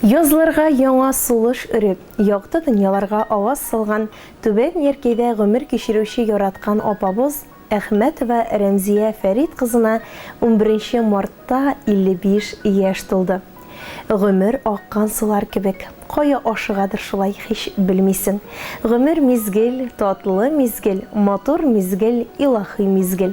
Язларга яңа сулыш өреп, якты дөньяларга аваз салган Түбән Яркәйдә гомер кичерүче яраткан апабыз Әхмәтова Рәмзия Фәрит кызына унберенче мартта 55 яшь тулды. Гомер аккан сулар кебек, кая ашыгадыр шулай, һич белмисең. Гомер мизгел, татлы мизгел, матур мизгел, илаһи мизгел.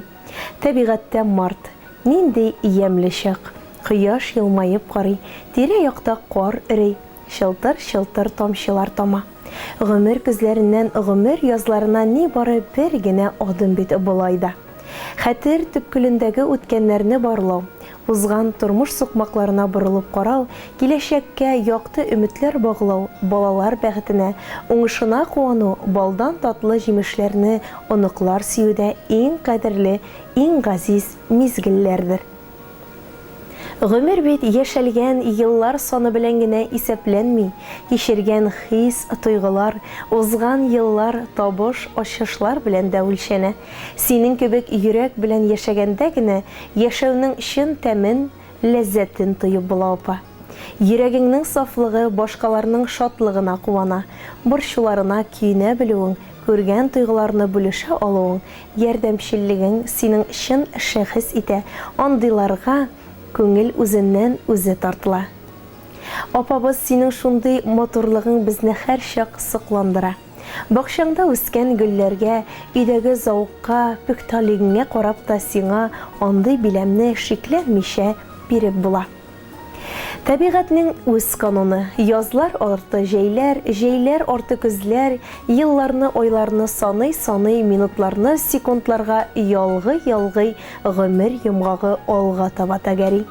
Табигатьтә март. Нинди ямьле чак! Кояш елмаеп карый, тирә-якта кар эри, чылтыр-чылтыр тамчылар тама. Гомер көзләреннән гомер язларына нибары бер генә адым бит болай да. Хәтер төпкелендәге үткәннәрне барлау, узган тормыш сукмакларына борылып карау, киләчәккә якты өметләр баглау, балалар бәхетенә, уңышына куану, балдан татлы җимешләрне оныклар сөю дә иң кадерле, иң газиз мизгелләрдер. Гомер бит яшәлгән еллар саны белән генә исәпләнми, кичергән хис, тойгылар, узган еллар, табыш, ачышлар белән дә үлчәнә. Синең кебек йөрәк белән яшәгәндә генә яшәүнең чын тәмен, ләззәтен тоеп була, апа. Йөрәгеңнең сафлыгы башкаларның шатлыгына куана, борчуларына көенә белүең, күргән тойгыларны бүлешә алуың, ярдәмчеллегең синең чын шәхес итә, андыйларга күңел үзеннән-үзе тартыла. Апабыз, синең шундый матурлыгың безне һәрчак сокландыра. Бакчаңда үскән гөлләргә, өйдәге зәвыкка, пөхтәлегеңә карап та сиңа андый биләмне шикләнмичә биреп була. Табигатьнең үз кануны. Язлар арты җәйләр, җәйләр арты көзләр, елларны, айларны саный-саный, минутларны секундларга ялгый-ялгый гомер йомгагы алга таба тәгәри.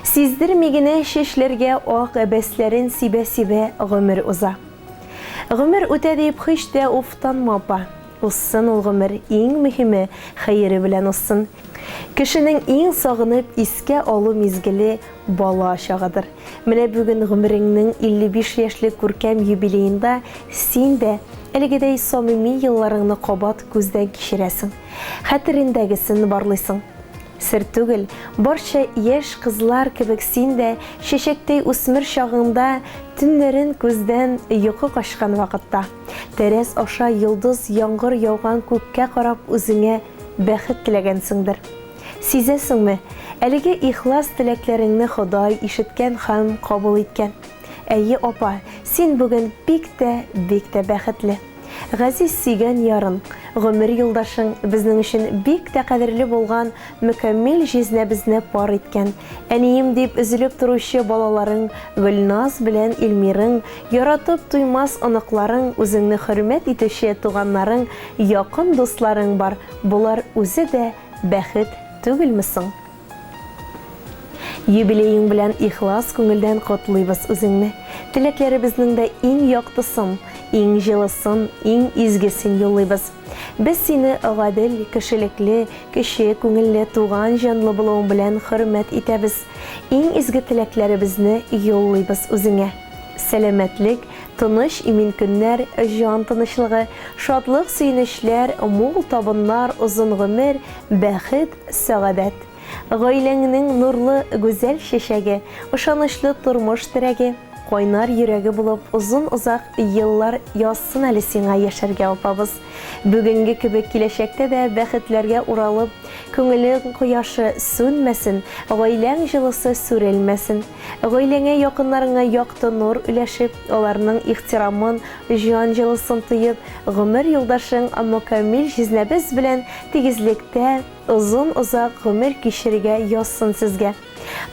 Сиздерми генә чәчләргә ак әбәсләрен сибә-сибә гомер уза. Гомер үтә диеп һич тә уфтанма, апа. Узсын ул гомер, иң мөһиме, хәере белән узсын. Кешенең иң сагынып искә алу мизгеле бала чагыдыр. Менә бүген гомереңнең 55 яшьлек күркәм юбилеенда син дә әлегедәй самими елларыңны кабат күздән кичерәсең. Хәтерендәгесен барлыйсың. Сер түгел, барча яшь кызлар кебек син дә чәчәктәй үсмер чагыңда төннәрен күздән йокы качкан вакытта, тәрәз аша йолдыз яңгыр яуган күккә карап үзеңә бәхет теләгәнсеңдер. Сизәсеңме, әлеге ихлас теләкләреңне Ходай ишеткән һәм кабул иткән. Әйе, апа, син бүген бик тә, бик тә бәхетле. Газиз сөйгән ярың, гомер юлдашың, безнең өчен бик тә кадерле булган Мөкәммил җизнәбезне пар иткән, әнием дип өзелеп торучы балаларың Гөлназ белән Илмирың, яратып туймас оныкларың, үзеңне хөрмәт итүче туганнарың, якын дусларың бар, болар үзе дә бәхет түгелме соң? Юбилеең белән ихлас күңелдән котлыйбыз үзеңне. Теләкләребезнең дә иң яктысын, иң җылысын, иң изгесен юллыйбыз. Без сине гадел, кешелекле, кече күңелле, туган җанлы булуың белән хөрмәт итәбез. Иң изге теләкләребезне юллыйбыз үзеңә. Сәламәтлек, тыныч имин көннәр, җан тынычлыгы, шатлык-сөенечләр, мул табыннар, озын гомер, бәхет, сәгадәт. Гаиләңнең нурлы гүзәл чәчәге, ышанычлы тормыш терәге, кайнар йөрәге булып озын-озак еллар язсын әле сиңа яшәргә, апабыз. Бүгенге кебек киләчәктә дә бәхетләргә уралып, күңелең кояшы сүнмәсен, гаиләң җылысы сүрелмәсен. Гаиләңә, якыннарыңа якты нур өләшеп, аларның ихтирамын, җан җылысын тоеп, гомер юлдашың Мөкәммил җизнәбез белән тигезлектә, Озын-озак гомер кичерергә язсын сезгә.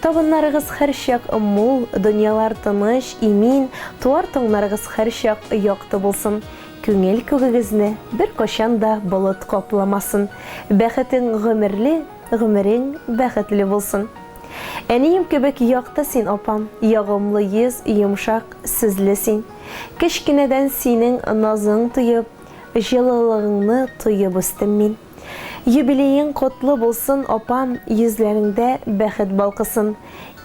Табыннарыгыз һәрчак мул, дөньялар тыныч, имин, туар таңнарыгыз һәрчак якты булсын. Күңел күгегезне беркайчан да болыт капламасын. Бәхетең гомерле, гомерең бәхетле булсын. Әнием кебек якты син, апам, ягымлы йөз, йомшак сүзле син. Кечкенәдән синең назың тоеп, җылылыгыңны тоеп үстем мин. Юбилеең котлы булсын, апам, йөзләреңдә бәхет балкысын,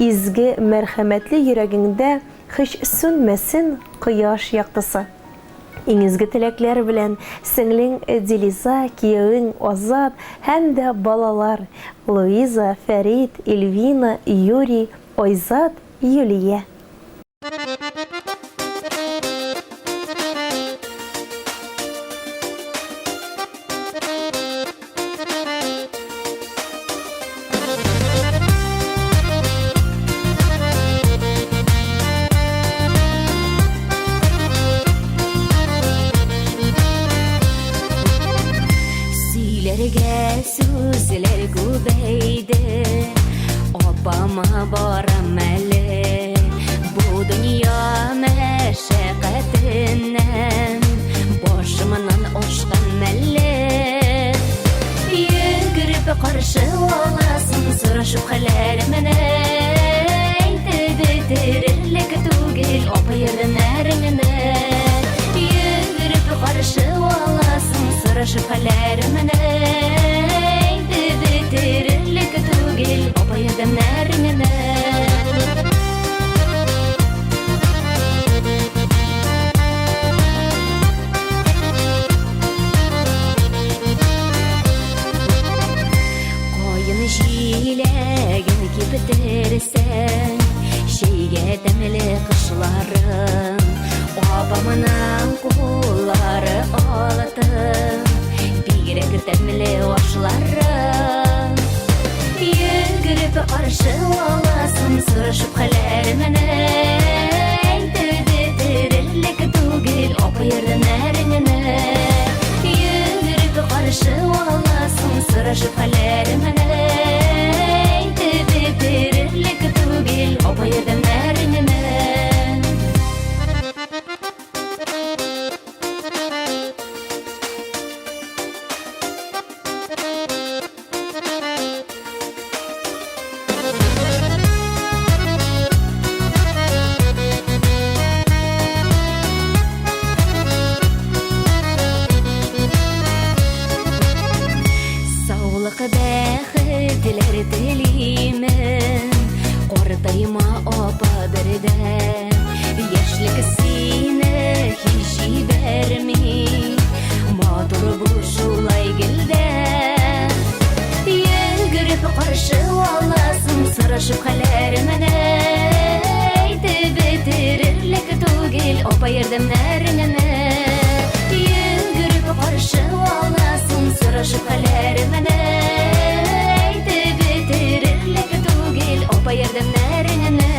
изге, мәрхәмәтле йөрәгеңдә һич сүнмәсен кояш яктысы. Иң изге теләкләр белән, сеңлең Дилиза, киявең Азат һәм дә балалар, Луиза, Фәрит, Эльвина, Юрий, Айзат, Юлия. Әйдә, апама барам әле. Бу дөнья мәшәкатеннән башымнан ашкан мәлле. Йөгереп каршы аласың, сорашып хәлләремне. Әйтеп бетерерлек түгел, апа ярдәмнәреңне. Йөгереп каршы аласың, сорашып хәлләремне. Әйтеп бетерерлек түгел, апа ярдәмнәреңне. Каен җиләген киптерсәң, чәйгә тәмле кышларын, апамның куллары алтын, бигрәк тәмле ашларын. Йөгереп каршы аласың, сорашып хәлләремне. Әйтеп бетерерлек түгел, апа ярдәмнәреңне. Йөгереп каршы аласың, сорашып хәлләремне. Әйтеп бетерерлек түгел, апа ярдәмнәреңне. Саулык, бәхетләр телимен, картайма, апа, бердә. Яшьлек сине һич җибәрми, матур бул шулай гелдә. Йөгереп каршы аласың, сорашып хәлләремне. Әйтеп бетерерлек түгел, апа, ярдәмнәреңне. Йөгереп каршы аласың, сорашып хәлләремне. Әйтеп бетерерлек түгел, апа, ярдәмнәреңне.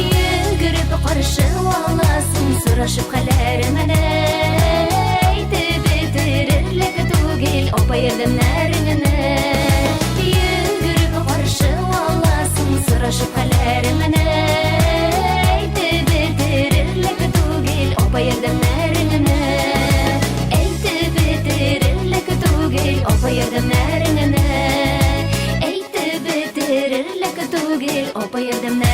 Йөгереп каршы аласың, сорашып хәлләремне. Әйтеп бетерерлек түгел, апа, ярдәмнәреңне. Йөгереп каршы аласың, сорашып хәлләремне. Әйтеп бетерерлек түгел, апа, ярдәмнәреңне. Әйтеп бетерерлек түгел, апа, ярдәмнәреңне. Әйтеп бетерерлек түгел, апа, ярдәмнәреңне.